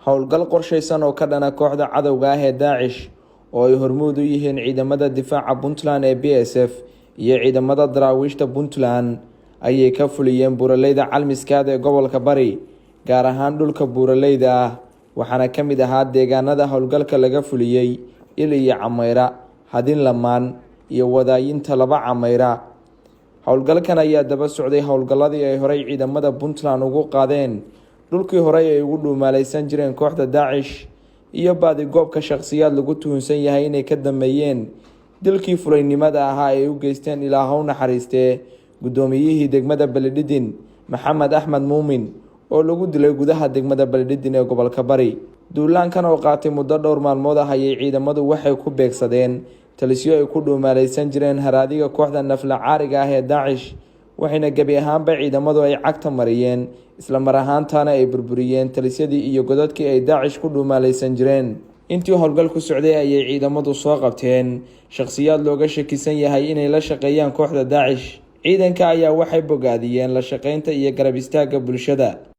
Howlgal qorshaysan oo ka dhana kooxda cadowga ah ee Daacish oo ay hormuud u yihiin ciidamada difaaca Puntland ee BSF iyo ciidamada daraawiishta Puntland ayay ka fuliyeen buuraleyda Calmiskaad ee gobolka Bari, gaar ahaan dhulka buuraleyda ah, waxaana ka mid ahaa deegaanada howlgalka laga fuliyey Il iyo Cameyra, Hadin Lamaan iyo Wadaayinta Laba Cameyra. Howlgalkan ayaa daba socday howlgalladii ay horey ciidamada Puntland ugu qaadeen dhulkii horey ay ugu dhuumaaleysan jireen kooxda Daacish iyo baadigoobka shakhsiyaad lagu tuhunsan yahay inay ka dambeeyeen dilkii fulaynimada ahaa ay u geysteen, Ilaahow naxariistee, guddoomiyihii degmada Balidhidin Maxamed Axmed Muumin oo lagu dilay gudaha degmada Balidhidin ee gobolka Bari. Duulaankan oo qaatay muddo dhowr maalmood ah ayay ciidamadu waxay ku beegsadeen talisyo ay ku dhuumaaleysan jireen haraadiga kooxda nafla caariga ah ee Daacish, waxayna gebi ahaanba ciidamadu ay cagta mariyeen, isla mar ahaantaana ay burburiyeen talisyadii iyo godadkii ay Daacish ku dhuumaaleysan jireen. Intii howlgal ku socday ayay ciidamadu soo qabteen shakhsiyaad looga shakisan yahay inay la shaqeeyaan kooxda Daacish. Ciidanka ayaa waxay bogaadiyeen la shaqeynta iyo garab istaagga bulshada.